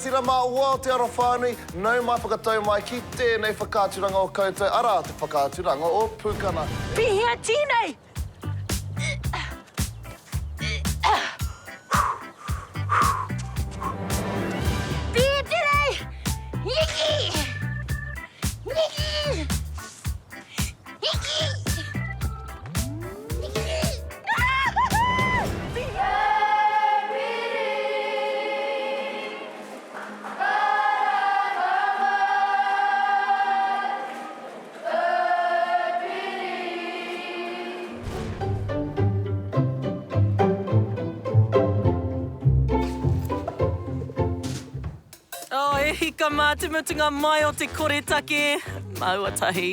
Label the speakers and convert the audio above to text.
Speaker 1: rangatira mā o Aotearoa whānui, nau mai whakatau mai ki tēnei whakaaturanga o koutou, arā, te whakaaturanga o Pūkana.
Speaker 2: Pēhea tēnei? Pēhea tēnei? Niki! Niki! Niki! Niki! Oh, e hika mā te mutunga mai o te koretake. Māua tahi.